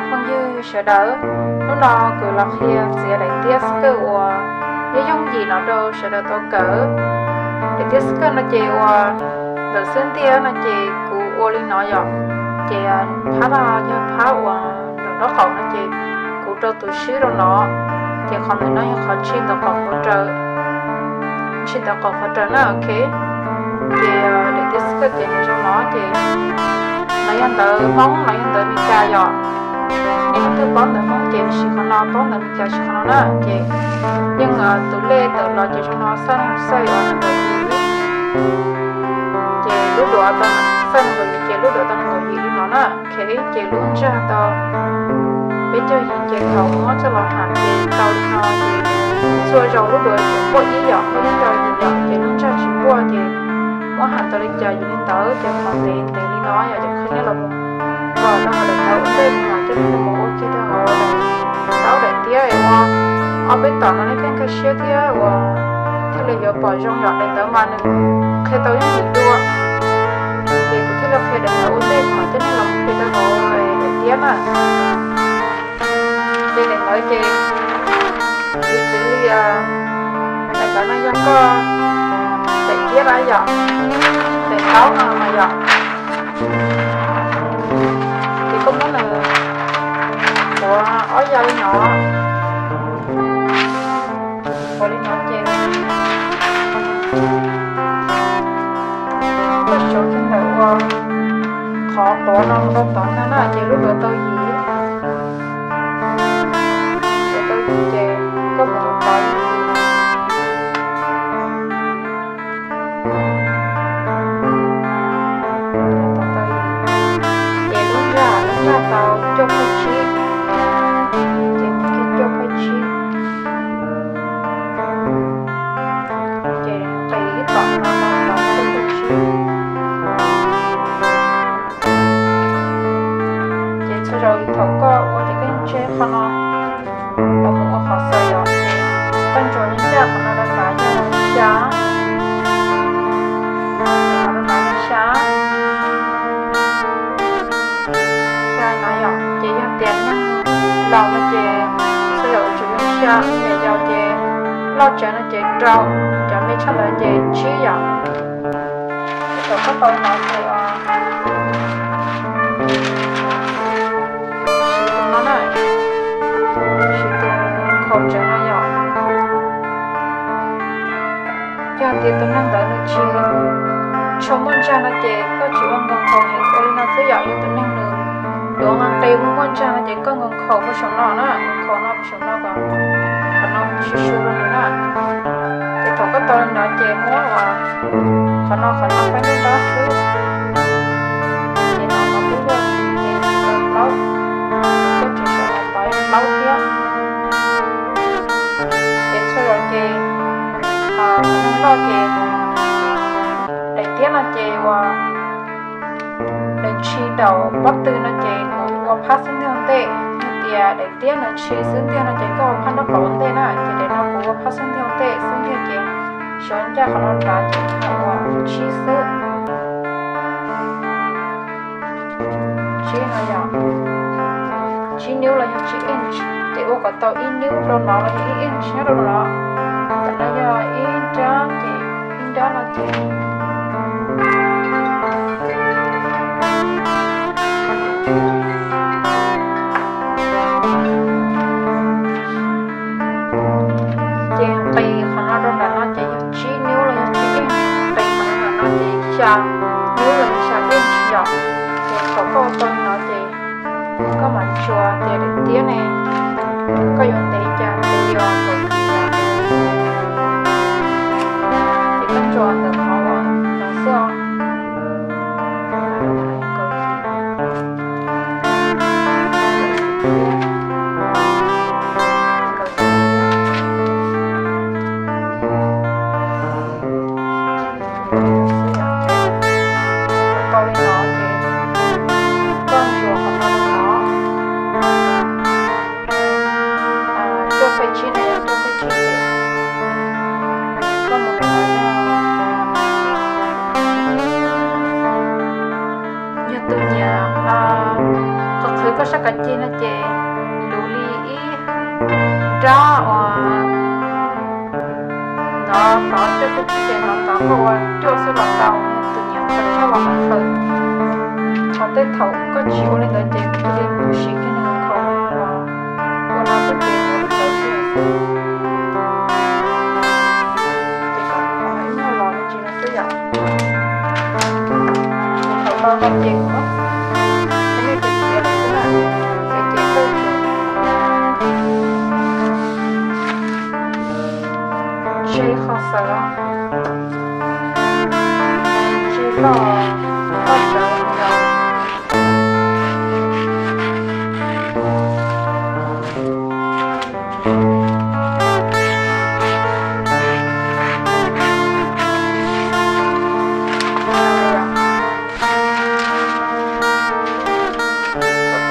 Phooj ywg sawv daws, hnub no kuv los qhia txiav daim tiab xwb kawj uas yooj yooj yim no rau sawv daws tau kawm. Daim tiab xwb kawj no ces uas ntawm xub ntiag no ces kuv ua li no yom, ces phab no yog phab uas nraum nraub qaum no ces kuv rau tus swb rau no, ces qhov ntawm no yog qhov tshij ntawm qaum qhov raws, tshij ntawm qaum qhov raws na, ok. Ces daim tiab xwb kawj ces nws zoo no ces no yog ntawv Hmoob, no yog ntawv Meskas yom. Nej leej twg paub ntawv Hmoob ces siv qhov no, paub ntawv Meskas siv qhov no na. Ces yeej tus lej ntawm los ces zoo no, xaj neeg xaj yom, nees nkaum yim. Ces lub duav tau, xaj nees nkaum yim ces lub duav tau nees nkaum yim li no na. Ok, ces lub ntsag tau peb caug yim, ces thaum muab coj los ham ces tau li no ces txhua zaus lub duav tsuas npuaj ib yom, npuaj ib rau yim yom, ces lub ntsag tsis npuaj ces muab ham tau li cas yuav li ntawd. Ces qhov ntev ntev li no yom, ces qhia nej los mus los rau hauv daim ntawv ua ntej mas coj nej los mus ua kiag rau hauv daim ntawv daim tiab uas ob peb tom no nej thiaj nkag siab thiab uas thiaj li yuav pom zoo yom. Daim ntawv mas nws qhia tau yooj yim dua, ces kuv thiaj li qhia daim ntawv ua ntej mas coj nej los mus qhia rau hauv daim tiab na. Ces daim ntawv ces piv txwv li daim ntawv no yog koj daim tiab na yom, daim taub no mas yom, ces koj muab nws quav ob ya li no, quav li no ces koj suav kiag ntawm uas qhov quav no mus rau tod ntag na, ces lub duav tau yim, duav tau yim ces koj mus rau tod ces lub ntsag, lub ntsag tau cuaj phav tsib, ces mus kiag cuaj phav tsib, ces nqis ib tom no tau cuaj phav tsib. Ces txhua zaus thaum koj ua ces koj yeej tseg qhov no los mus ua qhov xaws yom. Koj ntsuas ncaj qhov no rau nrad yog xya, qhov no rau nrad yog xya, xya no yom. Ces yog tias neeg laus no ces txhua zaus tsuas yog xya, niam yau ces loj tsawv no ces rau, cov me tshaj ntawd ces tsib yom. Thaum koj tau no ces siv tus no na, siv tus nkhaus tsawv no yom. Yog tias tus neeg ntawd nws tsis tshua muaj ntsag no ces koj tsis ua nkaus nkhaus heev, ua li no xwb yom. Yog tus neeg nws duav nqe nqe muaj muaj ntsag no ces koj nkaus nkhaus puag saum no na, nkaus nkhaus no puag saum no kom qhov no su su rau nws na. Ces thaum koj tau li no ces muab qhov no, qhov no pab nyob nrab xwb, ces no no twb luaj ces tsis tau plaub, koj tseem sawv los tau plaub thiab. Ces txhua zaus ces neeg loj ces daim tiab no ces uas daim ntshis daum pob tw no ces kuv ua phab xub ntiag ua ntej, yog tias daim tiab no ntshis xub ntiag no ces koj ua phab nraub qaum ua ntej na. Ces daim no kuv ua phab xub ntiag ua ntej, xub ntiag ces siv ncaj qhov no nrad ces ua tsib xwb. Tsib no yog tsib niub los yog tsib inch, ces ua kom tau ib niub rau no los yog ib inch nyob rau no. Ntawm no yog ib nrab ces ib nrab no ces ces nqis qhov no rau nram no ces yog tsib niub los yog tsib inch, nqis qhov no nram no ces xya niub los yog xya inch yom. Ces thaum koj ua tau li no ces koj mam ntsuas tias daim tiab ne, koj yuav ntev cas ntev li os, ces koj ntsuas ntawm qhov uas no xwb os. Tau li no ces koj ntsuas qhov no rau no, cuaj phav tsib no yog cuaj phav tsib ces koj mus rau no yog, yog tus nyiam qhwv qhwv koj sab kav ceg no ces koj ua cuaj xwb los tau, tus nyiam khaws tshaj los khaws. Ho tej thaum koj tsis ua li ntawd ces koj cia li mus siv kiag nws khaws los ua no xwb ces ua li ntawd xwb. Ces kom ib nyuag los li tsis no xwb yom. Thaum tau no ces kuv muab ib nyuag txiav txiav lawm xwb na, txiav ces tau tsuav tseg qhov xaws los tseg loj, loj tsawv no yom.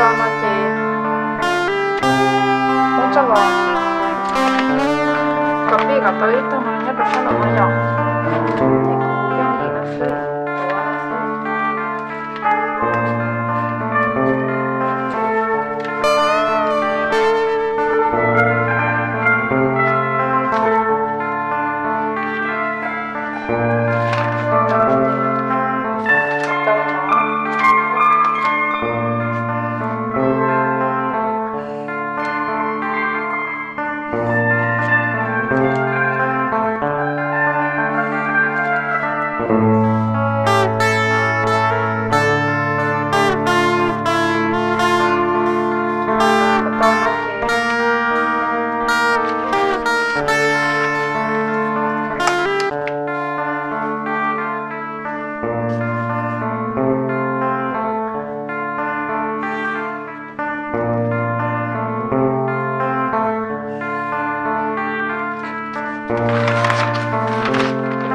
Tau no ces muab coj los kom pij kom tau ib tug no nyob rau sab nraum no yom. Ces kuv yooj yim no xwb, kuv ua no xwb.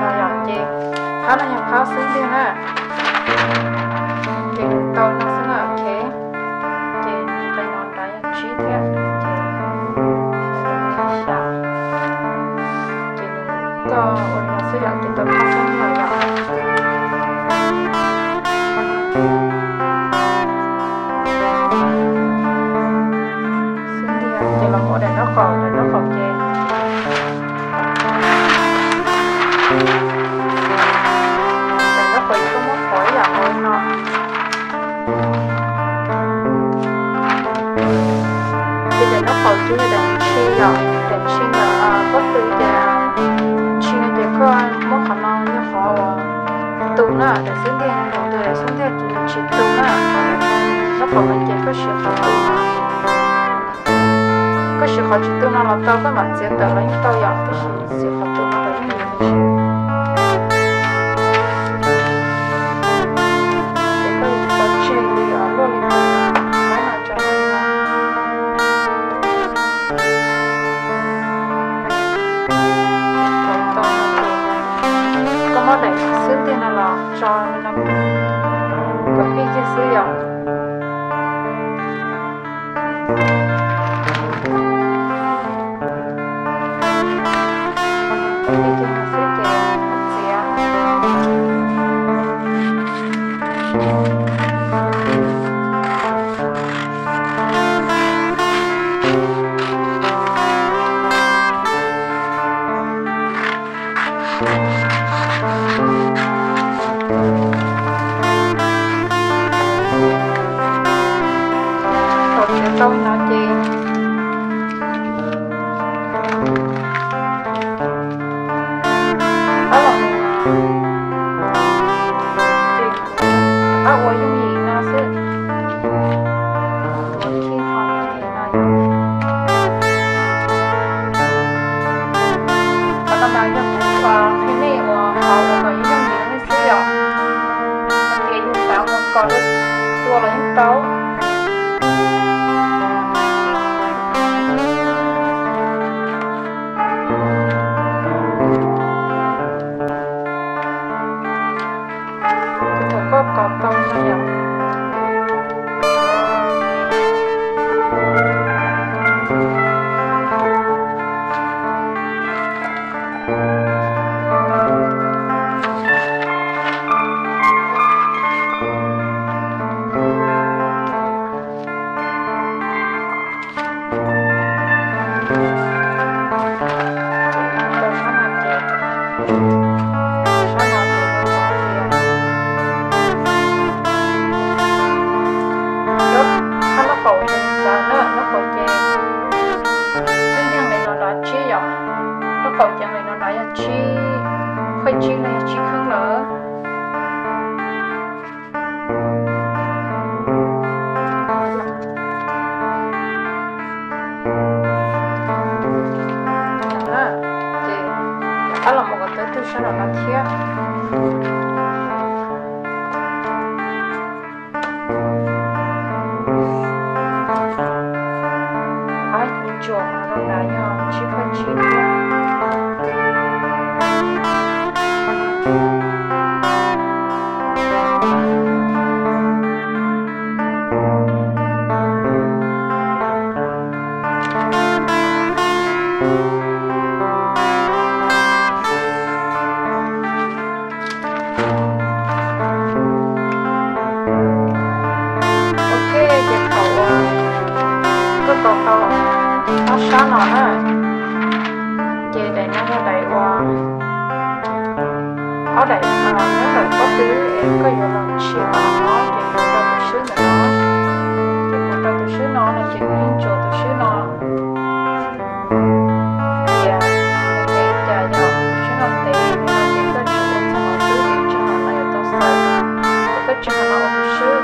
Los yom, ces phab no yog phab xwb ntiag na. Ces nws tau no xwb na, ok. Ces nws qe no nrad yog tsib thiab, ces xya. Ces nws koj ua li no xwb yom, ces tau phab xwb ntiag yom. Xwb ntiag ces los ua daim nraub qaum, daim nraub qaum ces daim nraub qaum koj muab qhov ib yam nkaus li no. Ces daim nraub qaum ces yog daim ntshis yom, daim ntshis ntawm pob tw ces ntshis no ces koj muab qhov no yog qhov uas tu na, daim xwb ntiag, daim xwb ntiag ces nws tsis tu na, nraub qaum no ces koj siv qhov tu no. Koj siv qhov tsis tu no los tau, koj mam txiav tawm los yeej tau yom, tab sis siv qhov tu no los yeej yuav tsis. Ces koj yuav tau tseg li luaj li tus qaib no tso no. Tau no ces koj muab daim xwb ntiag no los tso li no kom pij kiag xwb yom. Kom pij kiag no xwb ces txiav. Thaum txiav tau no ces ab los ces kuv rov qab ua yooj yim no xwb. Kuv khi qhov no li no yom. Qhov no mas yog kuv qhia nej uas qhov uas kom yooj yim li xwb yom. Ces yus xav mus kom tua los yeej tau. Thaum koj kov tau no yom, tab no na. Ces daim no yog daim uas ob daim nyob ntawm pob tw es koj yuav los ntshis qhov no ces kuv rau tus swb ntawm no. Ces kuv rau tus swb no no ces kuv yeej ntsuas tus swb no. Tias ntev cas yog tus swb no ntev no ces koj tsis ua txog qhov xwb ces tsis qhov no yuav tau xaws, ces koj tsis qhov no ua tus swb.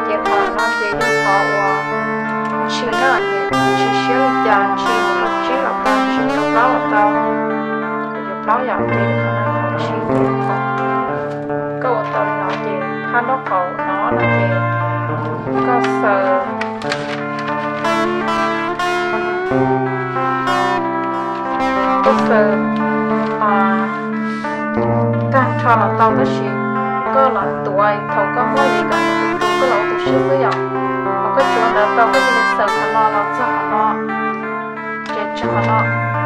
Ces qhov no ces yog qhov uas ntshis na, ces ntshis siab li cas, ntshis mus rau tsib los tau, ntshis rau plaub los tau. Ces kuv yuav plaub yom, ces qhov no qhov ntshis ces qhov koj ua tau li no ces hab nraub qaum no no ces koj xaws, koj xaws tag nrho los tau, tab sis koj los tuav thaum koj muab li kom tus koj los ua tus swb xwb yom. Thaum koj tsuav ntawd tau koj cia li xaws qhov no los txog qhov no, ces txog qhov no,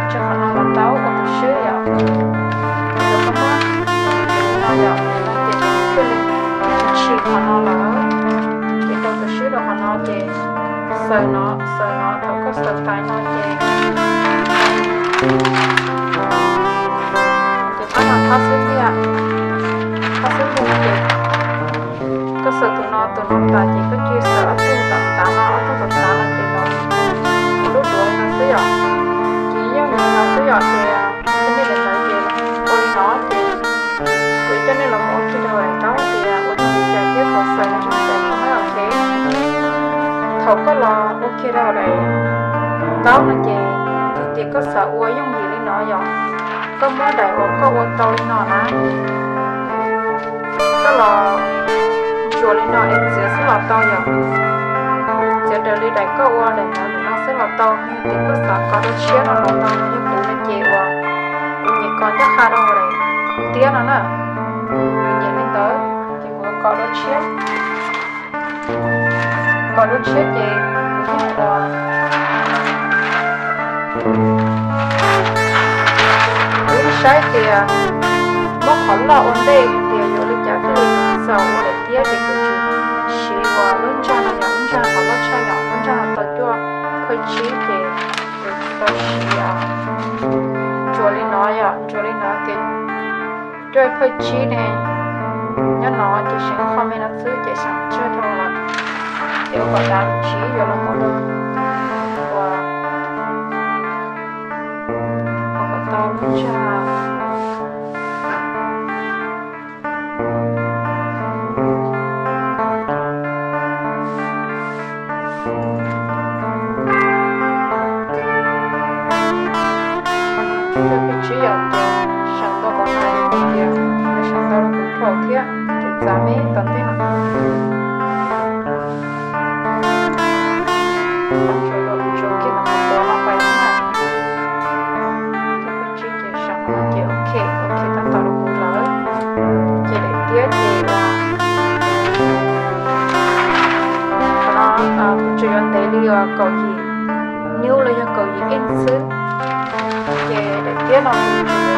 txog qhov no los tau ua tus swb yom. Ces koj muab no yom, no ces thiaj li ntshis qhov no lawm. Ces rau tus swb rau qhov no ces xaws no, xaws no, thaum koj xaws tas no ces, ces pab no thab xwb tiag, thab xwb tiag no ces koj xaws tus no tus no tas ces koj cia li xaws ob tug tom tav no, ob tug tom tav no ces los ua lub duav li no xwb yom. Ces yeej li no xwb yom, ces coj nej daim ntawv ces ua li no ces kuv coj nej los mus ua kiag rau daim ntaub tias ua zoo li cas thiab qhov xaws no zoo li cas tso na, ok. Thaum koj los ua kiag rau daim ntaub no ces tias koj xav ua yooj yim li no yom, koj muab daim uas koj ua tau li no na, koj los ntsuas li no es txiav xwb los tau yom. Txiav raws li daim koj ua daim ntawv ntawm no xwb los tau, yog tias koj xav kov dua tshiab no los tau, yog kuv no ces uas kuv nyiam kov ncaj qha rau daim tiab no na, kuv nyiam li ntawd ces kuv kov dua tshiab. Kov dua tshiab ces kuv yeej ua, kuv yeej saib tias muab qhov loj ua ntej tias yuav li cas thiaj li xaus ua daim tiab ces kuv tsis siv ua lub ntsag no yom, lub ntsag qhov loj tshaj yom, lub ntsag no tau cuaj phawj tsib ces kuv tsis tau siv os. Ntsuas li no yom, ntsuas li no ces cuaj phawj tsib ne, nyob no ces seem qho me no xwb ces xav tsawg rau lawm. Ces ua kom dav tsis yuav los mus rau ua, ua kom tau lub ntsag. Cuaj phawj tsib yom, ces seem tau qhov no tias, seem tau rau kuv rau thiab ces txav me tom ntej no. Ntsuas kiag qhov no pais na. Cuaj phawj tsib ces seem no ces ok, ok tab tom rau kuv lawm. Ces daim tiab ces qhov no kuv tsuas yuav ntev li uas kaum yim nyub los yog kaum yim inch xwb. Ces daim tiab no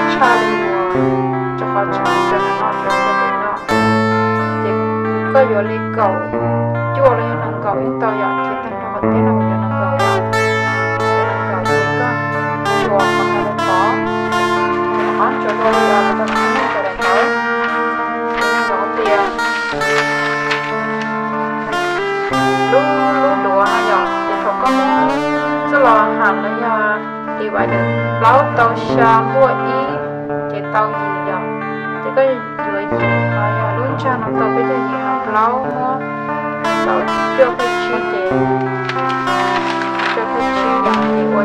tshaj li uas rau qhov tseem cov no, cov no. Ces koj yuav li kaum cuaj los yog nees nkaum yeej tau yom, ces tag nrho qhov tiab no kuv yuav nees nkaum yom. Nees nkaum ces koj ntsuas qhov no rau tod, qhov ntsuas rau li uas rau tod, rau daim ntawv, rau tias lub, lub duav no yom, ces thaum koj muab txoj los ham los yog divider plaub tau xya npuaj ib, ces tau yim yom, ces koj yuav yim, ho yog lub ntsag no tau peb caug yim, ho plaub muab tau cuaj phawj tsib ces cuaj phawj tsib yom, ces ua,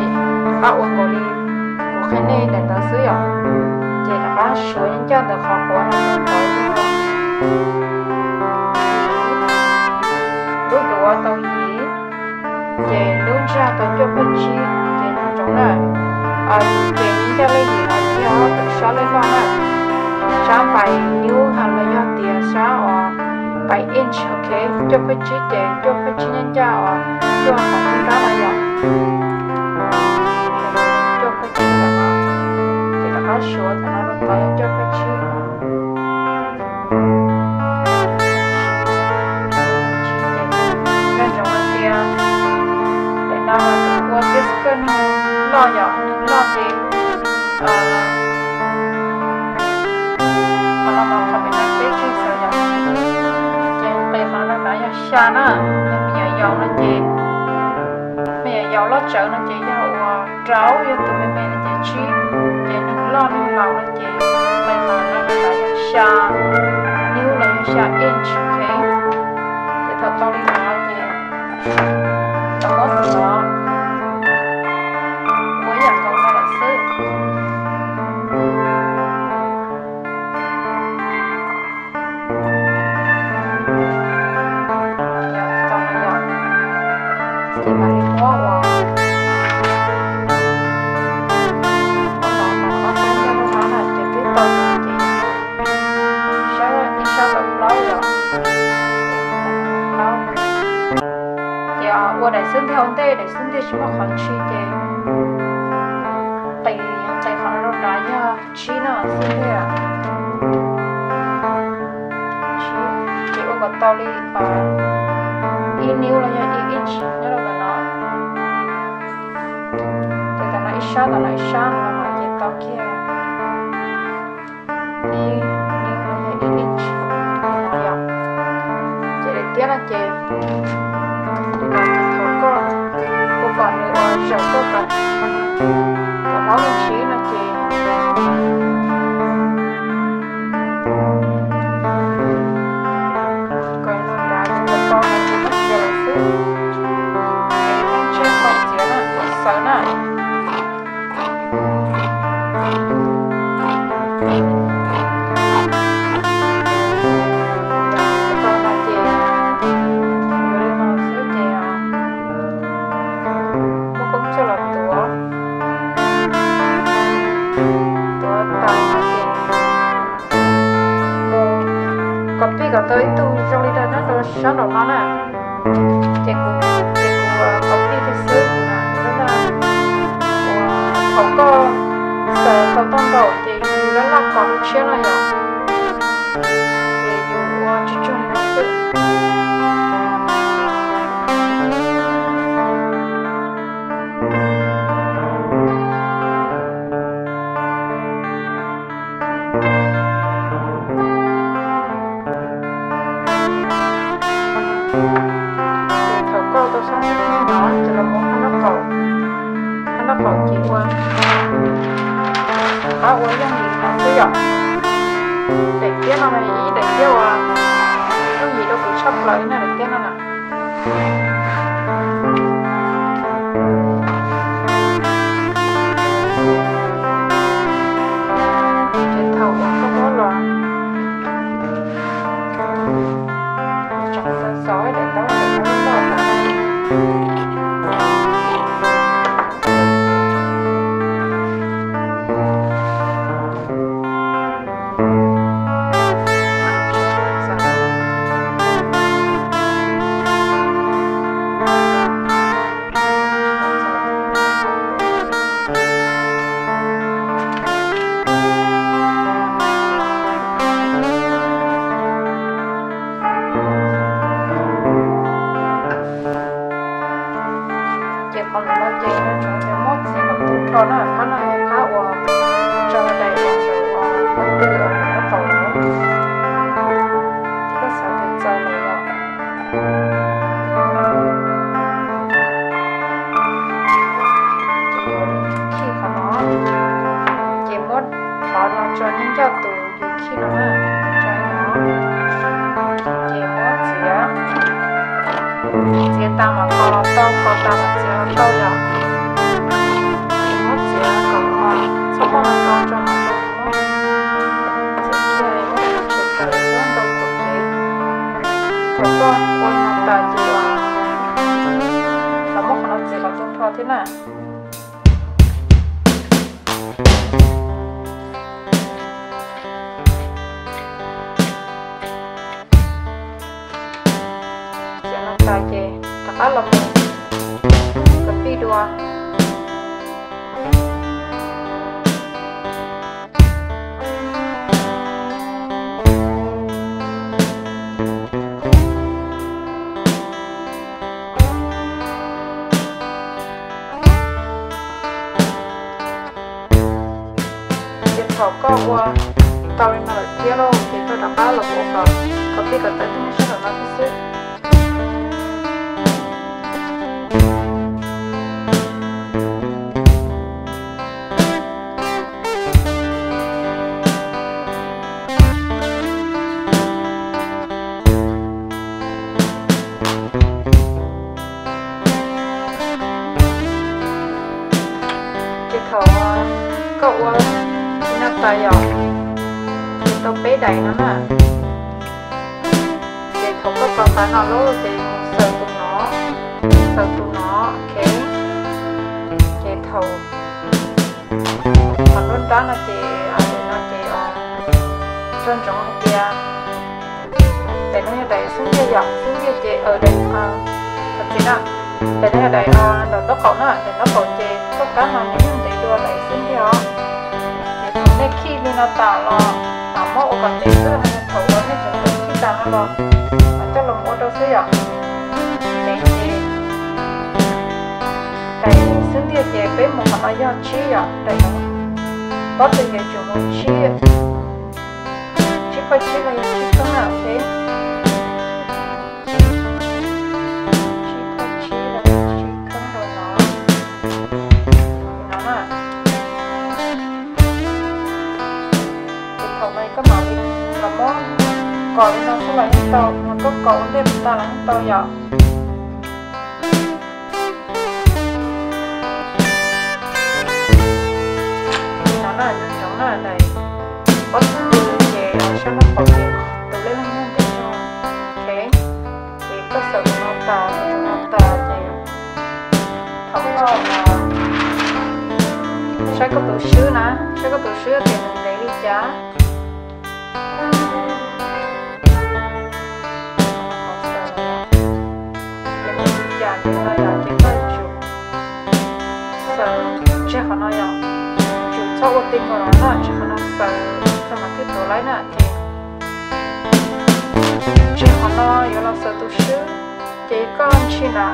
pab ua nkaus li kuv qhia nej daim ntawd xwb yom. Ces rov qab suav ncaj ntawm qhov quav no mus tau yog lub duav tau yim, ces lub ntsag tau cuaj phawj tsib, ces nco ntsoov na, ces ncaj lub yim no thiab tau sab lub loj na, sab pais nyub ho los yog tias sab uas pais inch, ok, cuaj phawj tsib ces cuaj phawj tsib ncaj ncaj uas cuaj qhov nrab no yom. Cuaj phawj tsib ntawm no, ces rov qab suav ntawm no rau tod yog cuaj phawj tsib. Nco ntsoov hais tias daim no ua tiab xwb kawg no, Loj tsawv no ces yog uas rau, yog tus me me no ces tsib, ces neeg loj neeg laus no ces qee no yog xya, nws los yog xya inch, ok. Ces thaum tau li no ces tau muab tus no ua ib yam nkaus no lawm xwb. Yog tau no yog, ces mam li muab uas, muab no no ob peb nyob rau no na ces twb tau no ces sab, ib sab tau plaub yom. Ces ua daim xub ntiag ua ntej, daim xub ntiag tsis muaj qhov ntshis ces qis, qis qhov no rau nrad yog tsib no xub ntiag. Tsib, ces ua kom tau li ib niv los yog ib inch nyob rau ntawm no. Ces tam no ib sab, tam no ib sab no ces tau kiag ib niv los yog ib inch no yom. Ces daim tiab no ces, ces thaum koj ua kom nws ua zawm koj kom, kom mob me ntsis no ces kom no nrad ces tau no ces muab txiav lawm xwb. Es yeej tsheej qhov txiav na, xaws na. Tau no ces yuav li no xwb ces muab koob tshuaj los tuav, tuav tas no ces mus copy kom tau ib tug zoo li no nyob rau sab nraum no na. Ces kuv, ces kuv copy kiag xwb na, lab laj, uas thaum koj xaws tau tau nkaus ces yus lab laj kos rau tshiab no yom. Ces yus ua tsuag tsuag li no xwb. Ces thaum koj tau sab xwb no ces los mus hab nraub qaum, hab nraub qaum ces ua, rov qab ua yooj yim no xwb yom. Daim tiab no mas ib daim tiab uas yooj yim rau kuv tshaj plaws li na, daim tiab no na. Ces thaum uas koj muab los tseem xaws xaws daim ntaub, daim ntaub loj loj tas. Ces qhov no ces yog tsoom muab txiav kom tu nrho na, phab no yog phab uas tso daim uas ntawm uas pob tw uas nyob rau hauv, koj xav tias txaus lawm los. Ces yuav khij qhov no, ces muab qhov no tso nyob ncauj tus yus khij no na, tso no, ces muab txiav, txiav tas mam kos los tau, kos tas mam txiav los tau yom. Ces muab txiav kom txhob muaj no tau tso no tso, muab txiav kiag muab daim no tshem plaws xwb ntau kuv kev. Thaum koj ua no tas ces los muab qhov no txiav kom tu nrho thiab na. Txiav no tas ces rov qab los mus copy dua. Ces thaum koj ua tau li no lawm thiab lauj, ces koj rov qab los ua kom, copy kom tawm tej nyob sab nraum no thiab xwb. Ces no na, ces thaum koj kaus tav no lawm ces xaws tus no, xaws tus no, ok. Ces thaum qhov nruab nrab no ces, no ces, nco ntsoov hais tias daim no yog daim xub ntiag yom, xub ntiag ces, daim, thov txim na, daim no yog daim nraum nraub qaum na, daim nraub qaum ces koj kab no nws yeej ntev dua daim xub ntiag os. Ces thaum nej khij li no tas los, muab ua kom ntev xwb, thaum uas nej tseem khij tas no los coj los ua rau xwb yom. Ntev ces daim xub ntiag ces peb mus qhov no yog tsib yom, daim no pob tw ces tsum mus tsib, tsib phav tsib los yog tsib khoob na, ok. Tsib phav tsib los yog tsib khoob rau no, no na. Ces thaum no koj mam li los muab kos li no xwb los yeej tau, no koj kos ua ntej puas tas los yeej tau yom. Li no na, nco ntsoov na, daim pob tw ces sab nraub qaum ces tus lej leej muag ntev zog, ok. Ces koj xaws tus no tas, tus no tas ces thaum koj saib koj tus swb na, saib koj tus swb tias nws ntev li cas. Ces nws li cas ces no yom, ces koj yuav tsum xaws tseg qhov no yom, tsum txhob ua ti nkaus los na, tseg qhov no xaws txog mas twb tuav laib na. Ces tseg qhov no yuav los xaws tus swb, ces koj ntshis na,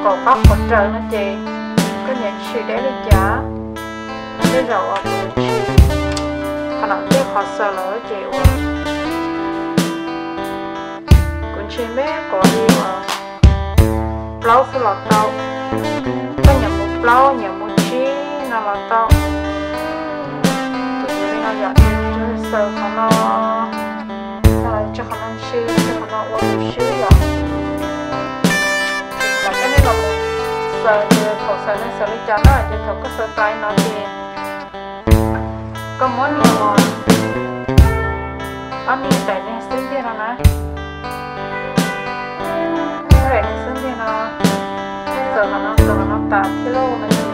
kaum qab qhov raws no ces koj nyiam ntshis deb li cas. Tej zaum uas kuv ntshis qhov no tej qhov xaws lawm ces uas kuv ntshis me qhov li uas plaub xwb los tau. Koj nyiam mus plaub nyiam mus tsib no los tau. Tus li no yom, xaws qhov no, tseg qhov no ntshis, tseg qhov no ua tus swb yom. Ces kuv mam coj nej los mus xaws, ces thaum xaws nej xaws li cas na, ces thaum koj xaws tas no ces koj muab niag uas ob niag daim niag xub ntiag no na, ob daim niag xub ntiag no, xaws qhov no xaws qhov no tas thiab lauj no ces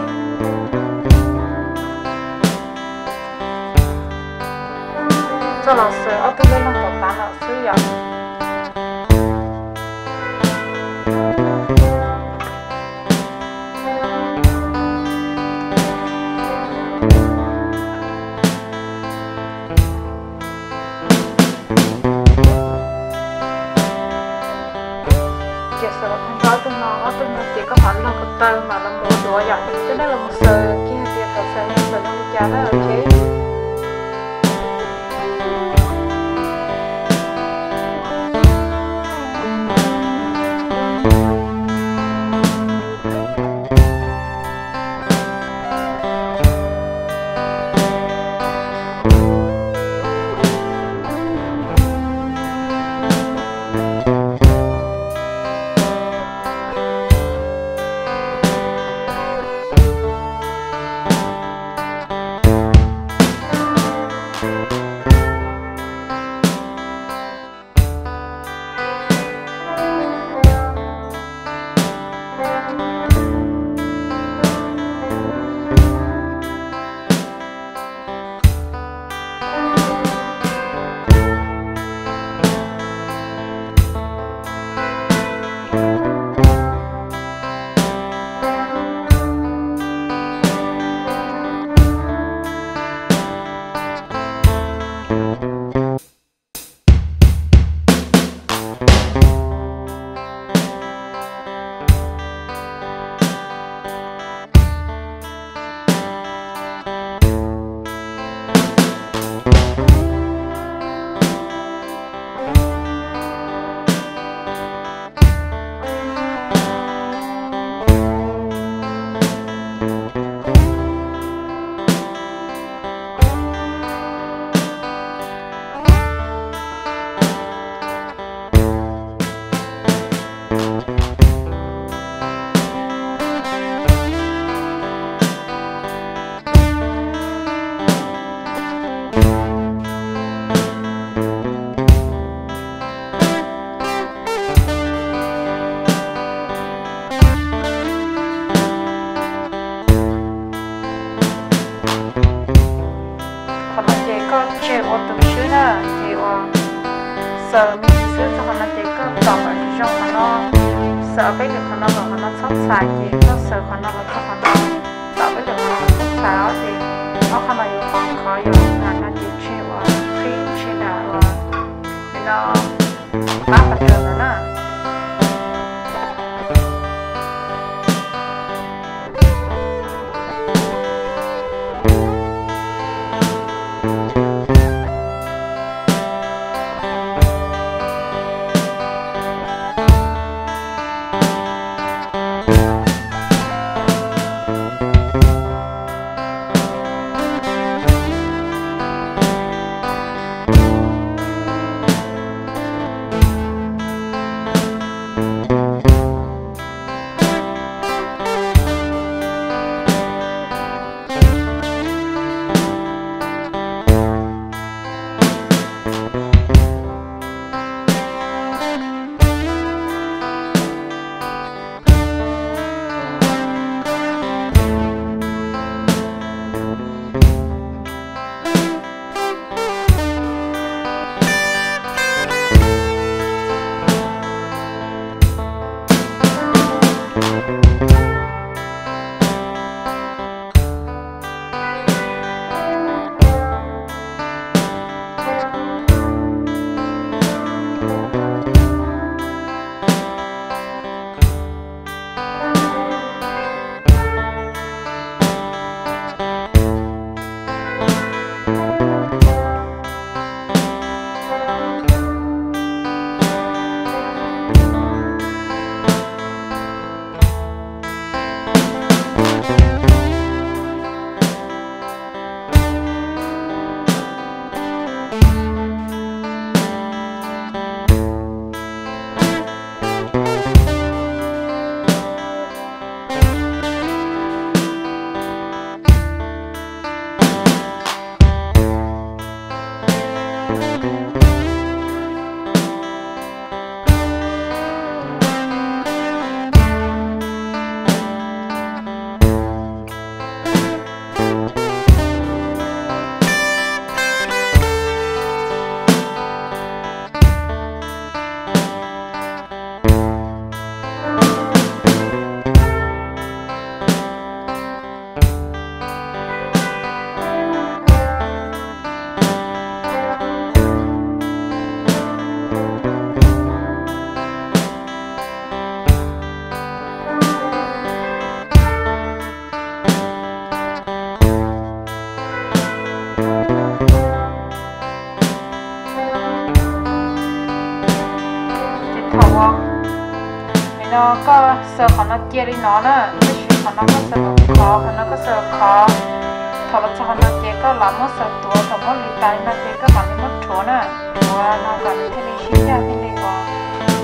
txoj los xaws ob tug lej leej tom tav no xwb yom. Ces xaws los tag nrho ob tug no, ob tug no ces koj mam log ko taw mam los mus ua duav yom, coj nej los mus xaws kiag tias thaum xaws no xaws zoo li cas na, ok. na, ces uas xaws me ntsis xwb txog qhov no ces koj tom kom zoo qhov no, xaws peb lwm qhov no los qhov no txhob txhais ces koj xaws qhov no los txog qhov no, tom peb lwm qhov no los txhob txhais os ces ob qhov no yuav qhov khov yuav nag no ces tseg uas qhib tseg nram uas no pab qhov rawv ntawd na. Ces thaum uas no koj xaws qhov no cia li no na, tab sis qhov no koj xaws kom khov, qhov no koj xaws kom khov. Thaum los txog qhov no ces koj lam muab xaws tuav, thaum muab lis tas li no ces koj mam li muab rhuav na, rhuav no kom nws thiaj li sib ncaj thiaj li ua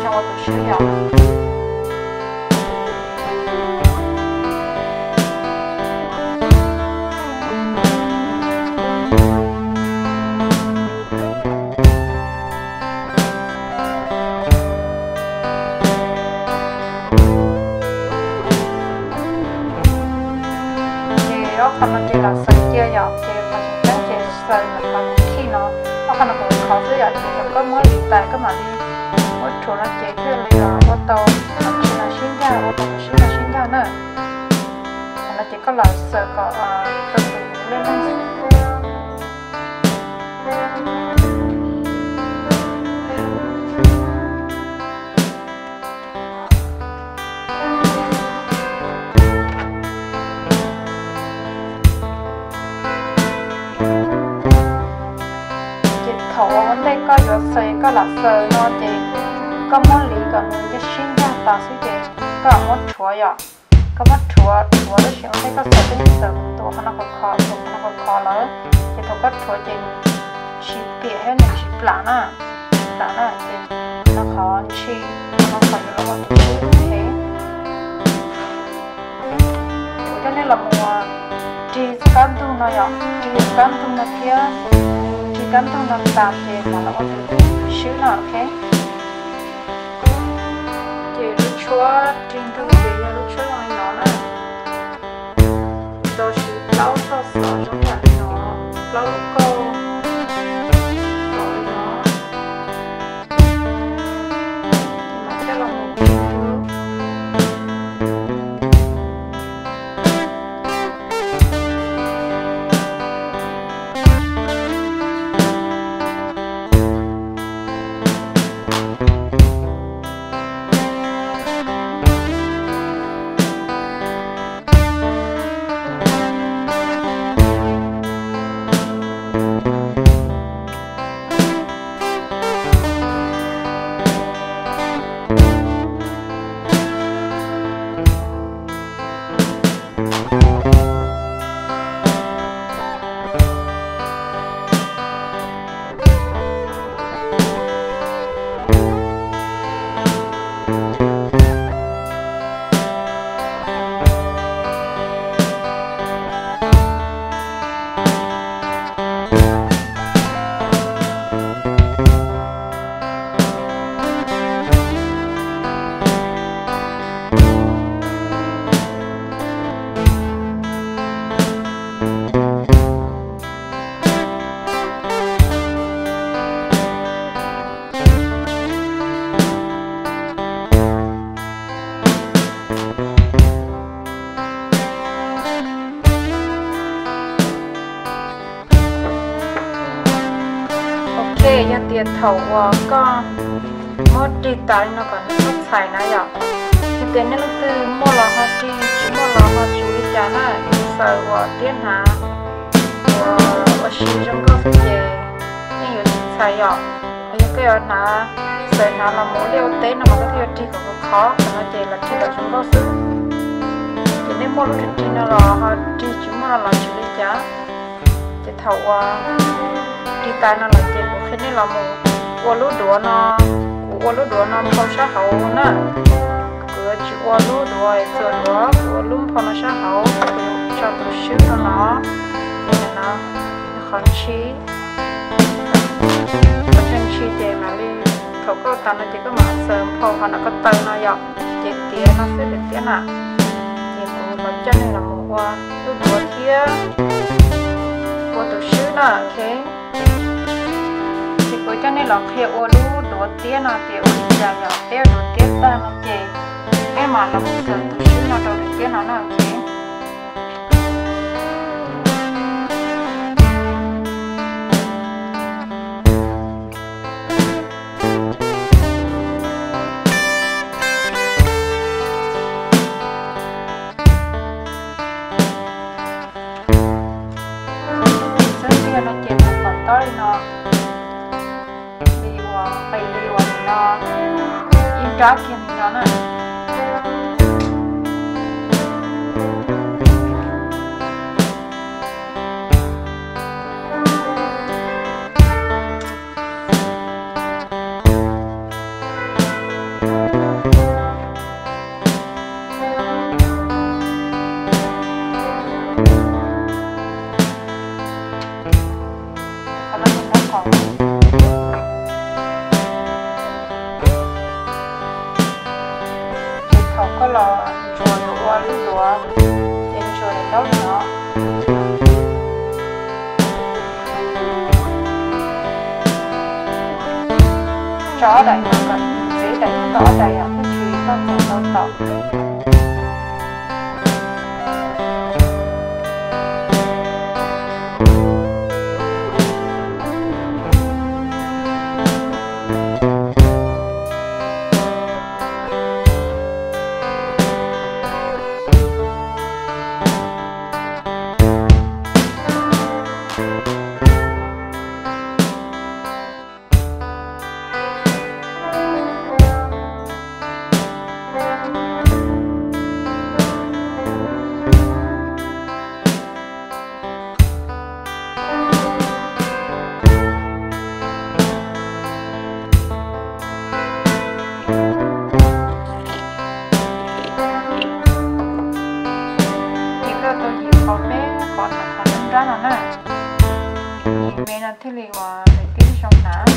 zoo ua tus swb yom. Ces ob qho no ces lam xaws cia yom, ces qhov tseem ceeb ces xaws ntawm qhov khij no, ob qho no kuv khov xwb yom, ces thaum koj muab lis tas koj mam li muab rhuav no ces thiaj li ua tau qhov tsis no sib ncaj, ua tau qhov sib no sib ncaj na. Qhov no ces koj lam xaws kom tau tus lej neeg. Ces thaum ua ntej koj yuav xaws koj lam xaws no ces koj muab lis kom nws sib ncaj tas xwb ces koj muab rhuav yom. Koj muab rhuav, rhuav tab sis ua ntej koj xaws koj yeej xaws tus qhov no khov khov, tus qhov no khov khov lawm, ces thaum koj rhuav ces nws tsis piam thiab nws tsis plam na, tsis plam na, ces no qhov ntshis, qhov no qhov yuav los ua tus swb. Kuv coj nej los mus rig kab ntug no yom, rig kab ntug no thiab, rig kab ntug no tas ces mam los ua tus swb no, ok. Ces lub tshuab rig ntug ces yog lub tshuab zoo li no na, tau siv plaub txoj xov zoo yam li no, plaub lub kauj, Ces thaum uas koj muab rig tas li no kom nws txhob txhais na yom, yog tias nej leej twg muaj los ho rig, tsis muaj los ho tsis ua li cas na, yus xaws uas tiab hnav uas ua si zoo nkauj xwb ces yeej yuav tsis txhais yom. Yog koj yuav hnav, xaws hnav los mus ua liaj ua teb no mas koj thiaj yuav rig kom khov khov, qhov no ces los rig kom zoo nkauj xwb. Ces nej muaj lub rig rig no los ho rig, tsis muaj no los tsis ua li cas. Ces thaum uas rig tas no lawm ces kuv qhia nej los mus ua lub duav no. Kuv ua lub duav no nphau sab hauv na. Kuv yuav tsis ua lub duav txuas duav, kuv ua lub nphau no sab hauv, kuv tso tus swb rau no. Ces no qhov ntshis, qhov ntshis ces mam li thaum koj ua tas no ces koj mam xaws nphau qhov no ko taw no yom. Ces tiav no xwb tiag tiag na. Ces kuv los coj nej los mus ua lub duav thiab ua tus swb na, ok. Ces kuv coj nej los qhia ua lub duav tiab no tias ua li cas yom. Peb ua duav tiab tag no ces peb mam los mus xaws tus swb no rau duav tiab no na, ok. Xwb ntiag no ces mus kom tob li no, li uas qis li uas nim no ib nrab kiag li no na. Qhov no yog nraub qaum. Ces thaum koj los ntsuas yuav ua lub duav, ces ntsuas daim ntaub li no. Tso ob daim no kom ntxev daim no tau ob daim yom, thiaj tsis tau txaus ntau tom. Ces koj tau yim qhov peb qhov qhov nrab no na, yim me no thiaj li uas tib zoo hnav.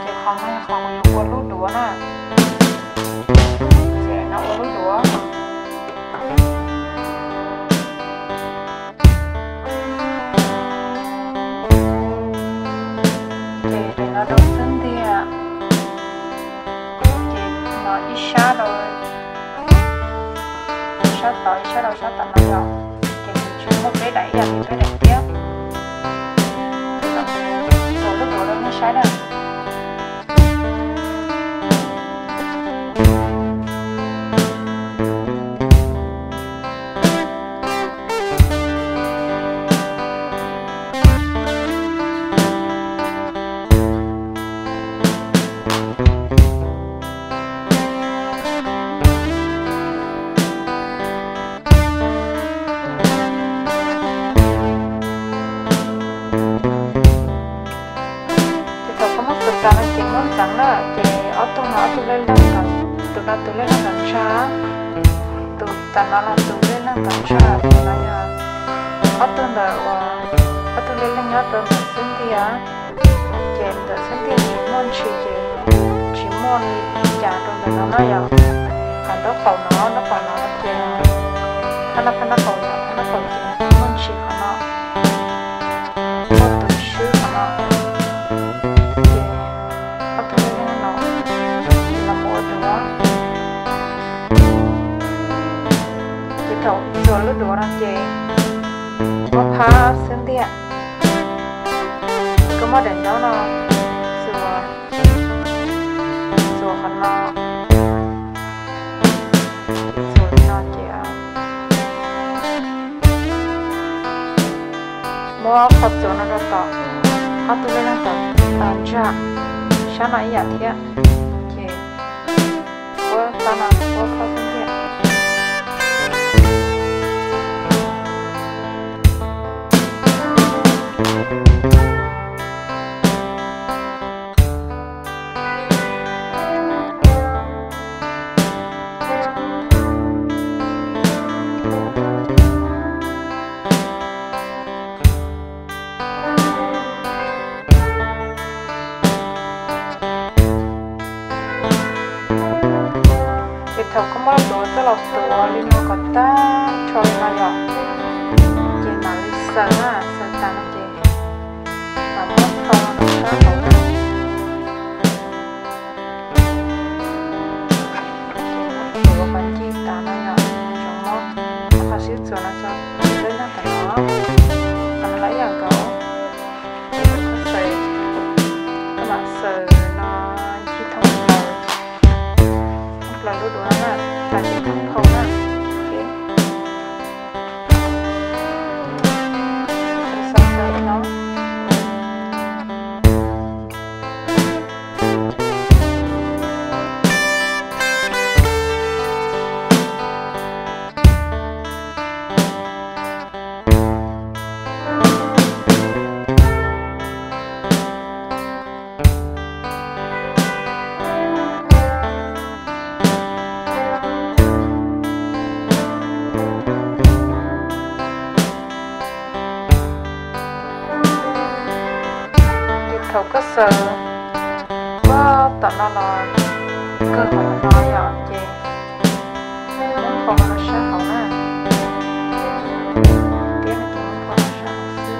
Ces qhov no yog qhov kuv yuav ua lub duav na. Ces no ua lub duav. Ces daim no rau xwb ntiag. Ces no ib sab rau sab tod, ib sab rau sab tom no yom. Ces nws tsis muaj peb daim, ib yam li peb daim tiab. Ua lub duav rau nej saib na. Ces thaum koj muab xaws tas no ces muab ntxeev na, ces ob tug no ob tug lej leeg, tus no tus lej leeg nram ntsag, tus tas no los tus lej leeg tom ntsag, ces no yog ob tug ntawm uas ob tug lej leeg nyob rau ntawm xub ntiag. Ces ntawm xub ntiag tsis muaj ntshis ces tsis muaj li cas rau ntawm no na yom. Qhov nraub qaum no, nraub qaum no ces phab no, phab nraub qaum no, phab nraub qaum ces muaj ntshis qhov no, muaj tus swb qhov no. Ces ob tug lej leeg no los mus ua duav. Ces thaum ntsuas Lub duav no ces muab phab xwb ntiag. Koj muab daim ntaub no txuas, txuas qhov no, txuas li no ces muab qhov txuas no rau tom ob tug lej leeg tom ntsa, sab no ib yam thiab. Ces muab phab no muab phab xwb ntiag. Ces thaum koj muab duav coj los tuav li no kom tag nrho li no yom, ces mam li xaws na, xaws tas no ces mam muab phau rau sab hauv na. Ces muab duav kom ncig tas no yom, tsuas muab qhov sib txuas no tso, lej leeg tom no, qhov no los ib yam nkaus. Ces koj xaws, koj mam xaws no ncig thoob plaws, thoob plaws lub duav no na, tas ces thoob phau na. Xaws xaws li no. Ces thaum koj xaws, koj tom no los kawg qhov no yom, ces muab phau rau sab hauv na. Tiab no ces muab phau rau sab hauv xwb.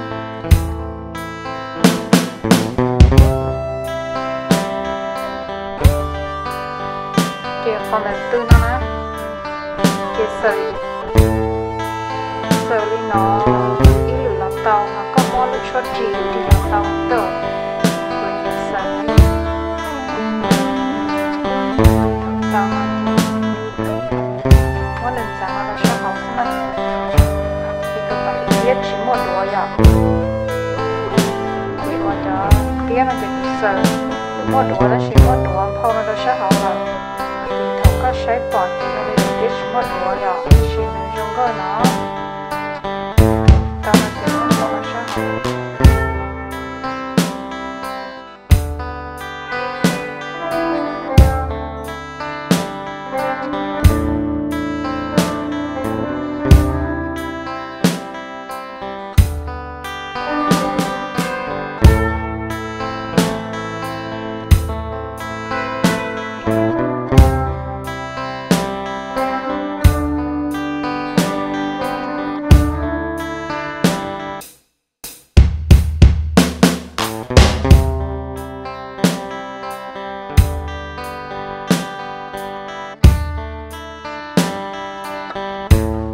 Ces qhov ntawm tw no na, ces xaws, xaws li no ib lwm los tau, ho koj muab lub tshuab ris ris los tau ntag. Kuv xaws tau no, muab nws ntxeev los rau sab hauv xwb na. Ces tus pam tiab tsis muaj duav yom. Ces ua cov tiab no ces kuv xaws, nws muaj duav tab sis muab duav phau no rau sab hauv lawm. Ces thaum koj saib pom ces zoo li tiab tsis muaj duav yom, tab sis nws zoo nkauj no. Tau no ces muab phau rau sab hauv.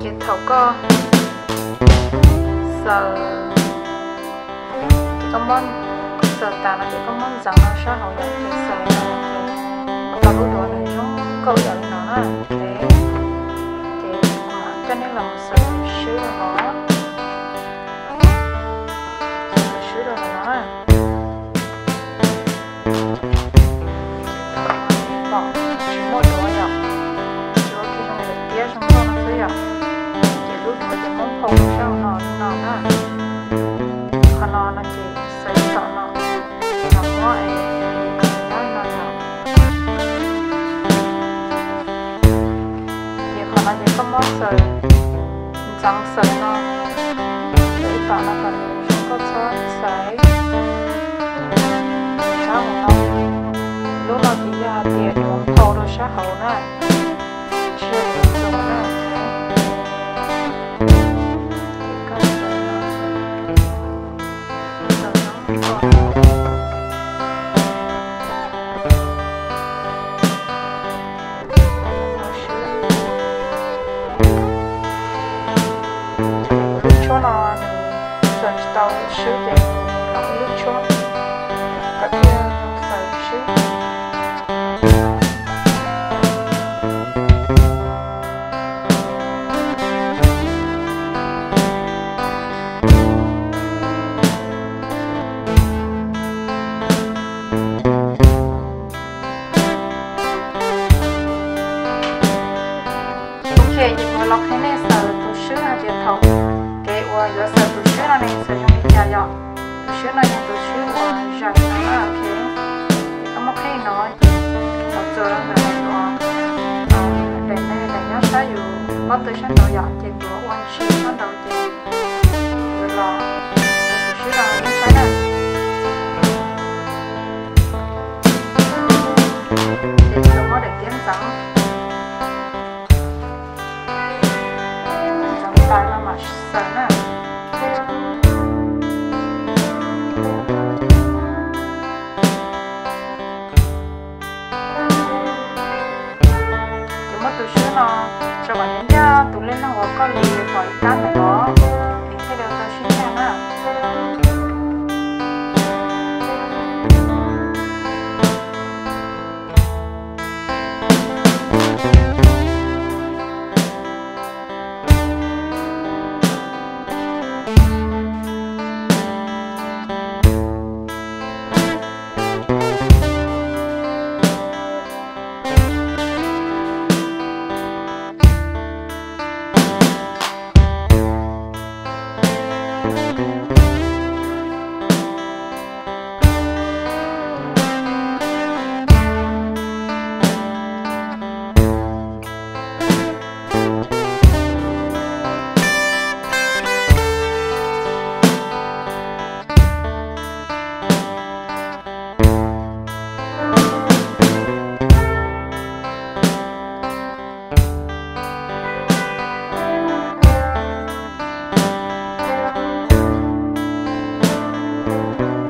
Ces thaum koj xaws, ces koj muab xaws tas no ces koj muab ntxeev rau sab hauv yom, ces xaws li no ces tau lub duav nws zoo nkauj yam li no na. Ces kuv mam coj nej los mus xaws swb rau no, xaws swb rau hauv no na. Pom tsis muaj duav yom, tsuas ua kiag zoo li tiab zoo nkauj no xwb yom. Ces lub duav ces muab phau sab hauv no li no na. Qhov no no ces xaws tom no, los muab es nyab li no yom. Ces qhov no ces koj muab xaws, ntxeev xaws no, xaws ib tom no kom nws zoo nkauj txhob xaws sab hauv no. Lub no ces yog hais tias duav phau rau sab hauv na, tsis yog duav ntxeev na. Ces koj xaws no, xaws no kom tau swb ces los ib lub tshuab kom thiaj xaws swb. Ok, ces kuv los qhia nej xaws tus swb hais tias thaum kev uas yuav xaws tus swb no ne xaws zoo li cas yom. Tus swb no yog tus swb uas zaws no na, ok. Ces koj muab qhib no, los txuas rau ntawm uas daim no, daim nyob sab yus pob tw sab nraud yom, ces kuv ua ntsis sab nraud ces kuv los tus swb no nej saib na. Ces kuv muab daim tiab ntxeev, ntxeev tas no mam xaws na. Ces muab tus swb no tso kom ncaj tus lej leeg uas koj li pom ib kab ntawm no, es thiaj li tau sib ncaj na.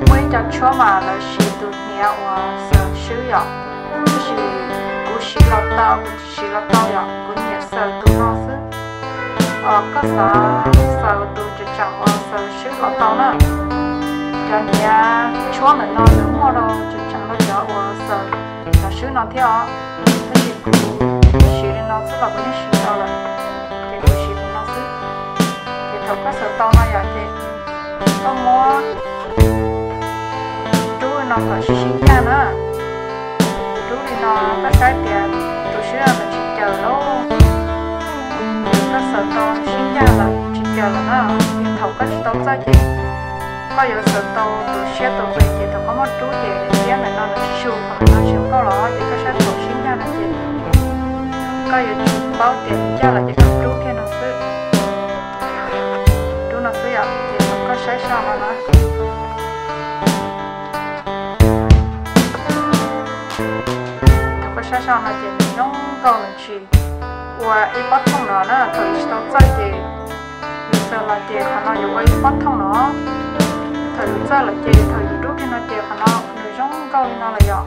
Muaj ib co tshuab mas lawv siv tus hniav uas xaws swb yom, tab sis kuv siv los tau, kuv tsis siv los tau yom, kuv nyiam xaws tus no xwb. Koj xav xaws tus tseem tseem uas xaws swb los tau na. Cov hniav tshuab ntawm no nws muaj rau tseem tseem rau cov uas xaws cov swb no thiab os. Tab sis kuv siv li no xwb los kuv yeej siv tau lawm, ces kuv siv tus no xwb. Ces thaum koj xaws tau no yom, ces koj muab rub li no kom sib sib ncaj na. Rub li no koj saib tias tus swb no tsis caws lauj, ces koj xaws tau sib ncaj lawm tsis caws lawm na. Ces thaum koj tsis tau txawj ces koj yuav xaws tau tus siab tus qis, ces thaum koj muab rub ces daim tiab ntawm no nws tsis su, qhov no tsis nkauj los, ces koj saib thaum sib ncaj no ces koj yuav tsum paub tias ncaj lawm ces koj rub kiag no xwb. Rub no xwb yom, ces thaum koj saib sab no na, thaum koj saib sab no ces nws zoo nkauj, nws tsis ua ib pob thooj no na. Thaum yus tsis tau txawj ces yus xaws los ces qhov no yuav ua ib pob thooj no. Thaum yus txawj lawm ces thaum yus rub kiag no ces qhov no nws zoo nkauj li no lawm yom.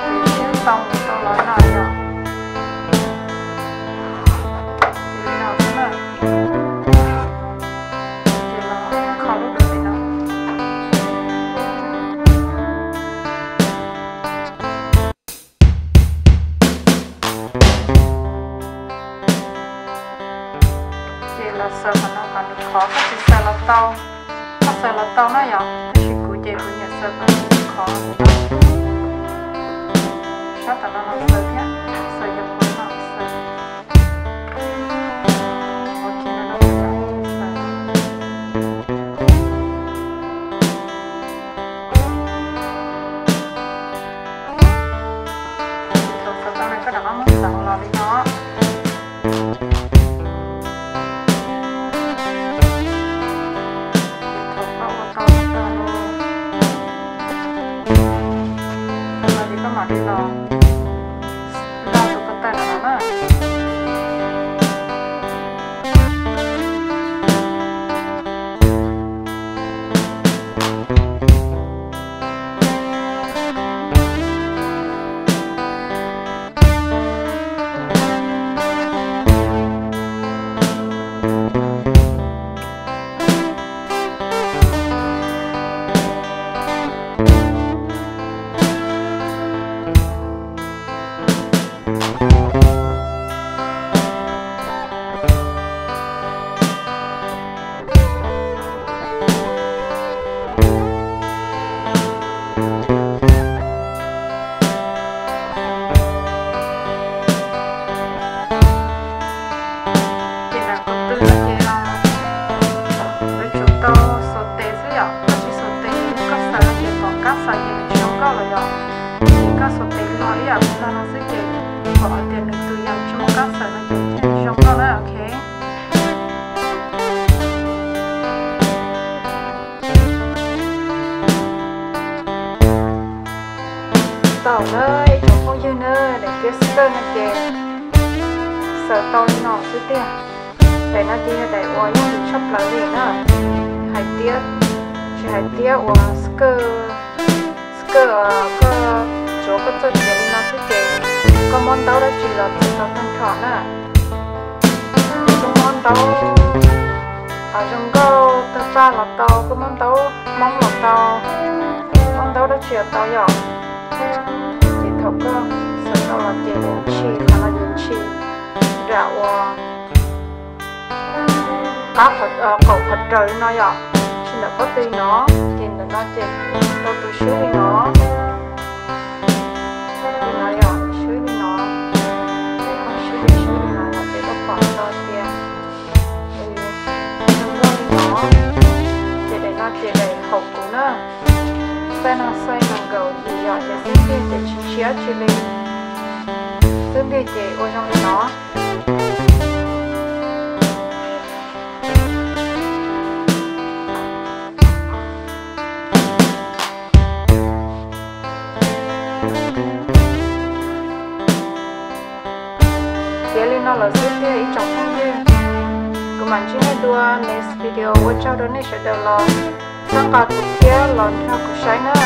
Ces swb tau mus tau los no yom. Ces li no xwb na. Ces los kho lub dub li no. Ces los xaws qhov no kom nws khov, koj tsis xaws los tau. Koj xaws los tau na yom, tab sis kuv ces kuv nyiam xaws kom nws khov. Sab tom no los xaws thiab, xaws yog kuv no xaws. Ua kiag no rau kuv xaws. Thaum xaws tau no koj rov qab muab xaws los li no. Thaum koj ua tau li no lawm, thaum no ces koj mam li los Kawg no ces xaws tau li no xwb tiag. Daim no ces yog daim uas yooj yim tshaj plaws li na. Hais tias, tsis hais tias uas kawg, kawg koj tsuav koj txoj tiav li no xwb ces koj muab ntaub dab tsi los txaws tau tag nrho na. Koj muab ntaub zoo nkauj tawg paj los tau, koj muab ntaub hmoob los tau, muab ntaub dab tsi los tau yom. Ces thaum koj xaws tau los ces ntshis qhov no ces ntshis nram uas qab, qaum qhov raws li no yom, ntshis ntawm pob tw no, ces ntawm no ces rau tus swb li no, li no yom, swb li no, swb li, swb li no ces koj pom tau tias zoo nkauj li no. Ces daim no ces daim haum kuv na, xaiv no xaiv nees nkaum yim yom, ces xib ntiag ces tsis ntshiab tsis li, xib ntiag ces ua zoo li no. Tiav li no lawm xwb tiag ib tsoom phooj ywg, kuv mam ntsib nej dua next video, ua tsaug rau nej sawv daws los txhawb nqa kuv thiab los nrog kuv saib na.